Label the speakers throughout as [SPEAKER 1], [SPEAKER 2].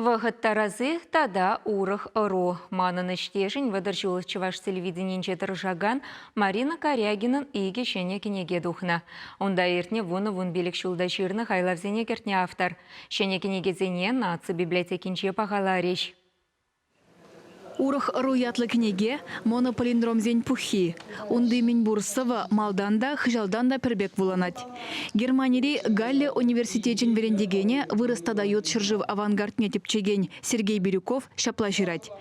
[SPEAKER 1] Вӑхӑт тараси тата урӑх ӑру. Манӑн ӗҫтешӗн 30 ҫул чӑваш телевиденийӗнче тӑрӑшакан Марина Карягинӑн икӗ ҫӗнӗ кӗнеке тухнӑ. Унта иртнӗ вунӑ-вунпилӗк ҫулта ҫырнӑ хайлавсене кӗртнӗ автор. Ҫӗнӗ кӗнекесене наци библиотекинче пахаларӗҫ.
[SPEAKER 2] Урӑх ӑру ятлӑ кӗнеке монополиндромсен пуххи. Унти мӗнпур сӑвӑ малтан та, хыҫалтан та пӗр пек вуланать. Германири Галле университечӗн вӗрентекенӗ, вырӑс тата ют ҫӗршыв авангардне тӗпчекен Сергей Бирюков ҫапла ҫырать.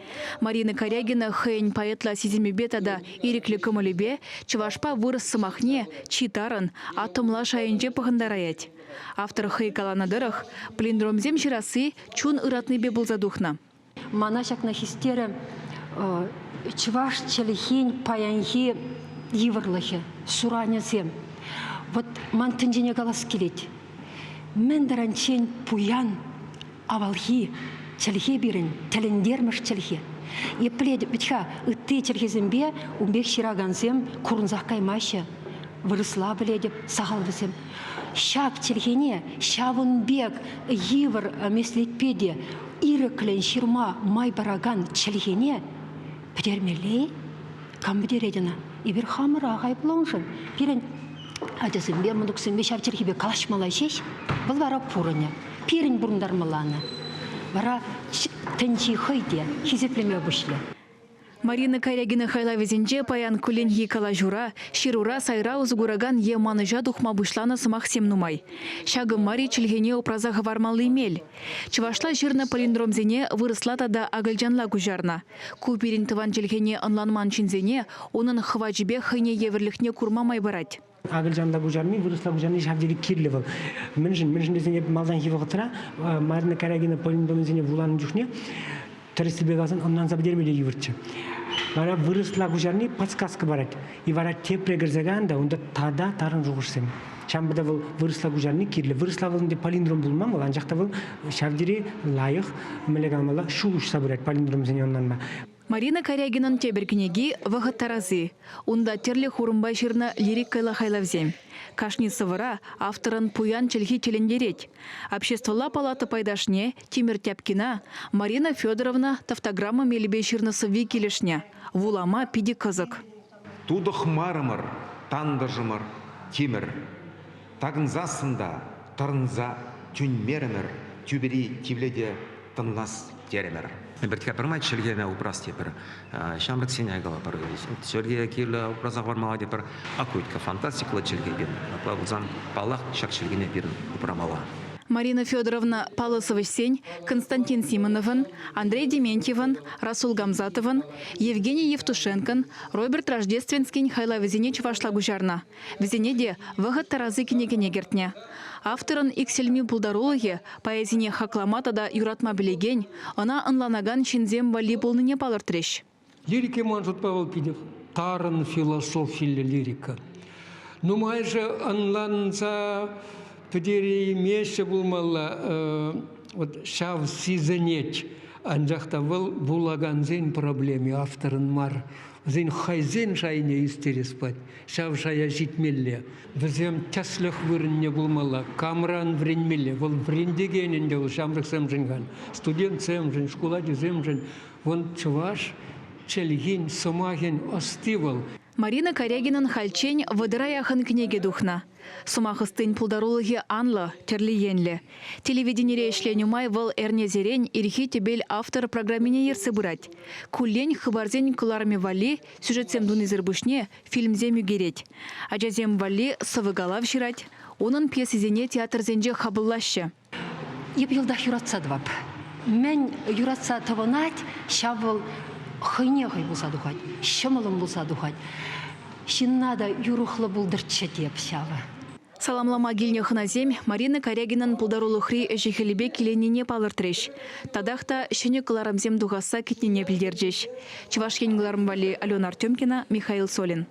[SPEAKER 2] Марина Карягина хӑйӗн поэтла сисӗмӗпе тата ирӗклӗ кӑмӑлӗпе чӑвашпа вырӑс сӑмахне чи тарӑн, атомла шайӗнче пӑхӑнтараять. Автор хӑй каланӑ тӑрӑх, палиндромсем ҫырасси чун ыратнипе пулса тухнӑ.
[SPEAKER 3] Мана ҫакна хистерӗ чӑваш чӗлхин паянхи йывӑрлӑхӗ, суранӗсем. Вот ман тӗнчене калас килет. Мӗн таранччен пуян авалхи чӗлхе пирӗн, тӗлӗнтермӗш чӗлхе. Епле вӗт-ха ытти чӗлхесемпе ун пек ҫыракансем курӑнсах каймаҫҫӗ. Вырӑсла пӗлетӗп, сахал вӗсем. Ҫак чӗлхене ҫавӑн пек йывӑр меслетпе те ирӗклӗн ҫырма май паракан чӗлхене пӗтермелле-и? Кам пӗтерет ӑна? Эпир хамӑрах айӑплӑ уншӑн. Пирӗн ачасемпе, мӑнуксемпе ҫав чӗлхепе калаҫмалла ҫеҫ, вӑл вара пурӑнӗ. Пирӗн пурӑнтармалла ӑна. Вара тӗнчи хӑй те хисеплеме пуҫлӗ.
[SPEAKER 2] Марина Карягина хайлавӗсенче паян кулленхи калаҫура, ҫырура сайра усӑ куракан е манӑҫа тухма пуҫланӑ сӑмахсем нумай. Ҫакӑ мар-и чӗлхене упраса хӑвармалли мел? Чӑвашла ҫырнӑ палиндромсене вырӑсла тата акӑлчанла куҫарнӑ. Ку пирӗн тӑван чӗлхене ӑнланман ҫынсене унӑн хӑвачӗпе хӑйне евӗрлӗхне курма май парать.
[SPEAKER 4] Акӑлчанла куҫарни, вырӑсла куҫарни ҫав тери кирлӗ вӑл. Мӗншӗн? Мӗншӗн тесен эп малтанхи вӑхӑтра Марина Карягина палиндромсене вуланӑ чухне тӗрӗссипе каласан ӑнланса пӗтерме те йывӑрччӗ. Вара вырӑсла куҫарни подсказка парать. И вара тепре кӗрсе каян та унта тата тарӑн шухӑшсем. Ҫавӑнпа та вӑл вырӑсла куҫарни кирлӗ. Вырӑсла вӑл ӗнтӗ палиндром пулман вӑл, анчах та вӑл ҫав тери лайӑх, мӗнле каламалла, ҫул уҫса пырать палиндромсене ӑнланма.
[SPEAKER 2] Марина Карягинӑн тепӗр кӗнеки «Вӑхӑт тараси». Унта тӗрлӗ хурӑмпа ҫырнӑ лирикӑллӑ хайлавсем. Кашни сӑвӑра авторӑн пуян чӗлхи тӗлӗнтерет. Обществӑлла палата пайташне Тимӗр Тяпкина Марина Федоровна тавтограмма мелӗпе ҫырнӑ сӑвви килӗшнӗ. Вулама питӗ кӑсӑк.
[SPEAKER 5] Тутӑхмарӑмӑр, тантӑшӑмӑр, Тимӗр. Такӑнсассӑн та тӑрӑнса тӳнмерӗмӗр, тӳпери тивлете тӑнлас терӗмӗр. Эпир пӗрмай чӗлхене упрас тепӗр, ҫамрӑксене калӑпӑр, чӗлхе кирлӗ упраса хӑвармалла тепӗр. Акуйтка фантастикӑллӑ чӗлхе пирӗн. Апла пулсан, паллах, ҫак чӗлхене пирӗн упрамалла.
[SPEAKER 2] Марина Федоровна паллӑ сӑвӑҫсен Константин Симоновӑн, Андрей Дементьевӑн, Расул Гамзатовӑн, Евгений Евтушенкӑн, Роберт Рождественскин хайлавӗсене чӑвашла куҫарнӑ. Вӗсене те Вӑхӑт тараси кӗнекене кӗртнӗ. Авторӑн иксӗлми пултарулӑхӗ поэзине хаклама тата юратма пӗлекен, ӑна ӑнланакан ҫынсем валли пулнине палӑртрӗҫ.
[SPEAKER 6] Лирика ман шутпа вӑл питӗ тарӑн философиллӗ лирика. Нумайӑшӗ ӑнланса пӗтереймеҫҫӗ пулмалла, вот ҫав сисӗнет. Анчах та вӑл вулакансен проблеми, авторӑн мар. Вӗсен хӑйсен шайне ӳстерес пулать, ҫав шая ҫитмелле. Вӗсем тӗслӗх вырӑнне пулмалла, камран вӗренмелле. Вӑл вӗрентекен ӗнтӗ вӑл ҫамрӑксемшӗн халь, студентсемшӗн, шкул ачисемшӗн. Вӑл чӑваш чӗлхин, сӑмахӗн ӑсти вӑл.
[SPEAKER 2] Марина Карягинӑн хальччен вӑтӑра яхӑн кӗнеке тухнӑ. Сӑмах ӑстин пултарулӑхӗ анлӑ, тӗрлӗ енлӗ. Телевиденире ӗҫленӗ май вӑл эрнесерен Ирхи тӗпел автор программине ертсе пырать. Куллен хыпарсен кӑларӑмӗ валли сюжетсем тунисӗр пуҫне фильмсем ӳкерет. Ачасем валли сӑвӑ-калав ҫырать. Унӑн пьесисене театрсенче хапӑллаҫҫӗ.
[SPEAKER 3] Эп йӑлтах юратса тӑвап. Мӗн юратса тӑвӑнать, ҫав вӑл хӑйне хӑй пулса тухать, ҫӑмӑлӑн пулса тухать. Ҫынна та юрӑхлӑ пултӑрччӗ теп ҫавӑ.
[SPEAKER 2] Саламлама килнӗ хӑнасем Марина Карягинӑн пултарулӑхри ӗҫӗ-хӗлӗпе киленнине палӑртрӗҫ. Татах та ҫӗнӗ кӑларӑмсем тухасса кӗтнине пӗлтерчӗҫ. Чӑваш Ен кӑларӑм валли Алена Артемкина, Михаил Солин.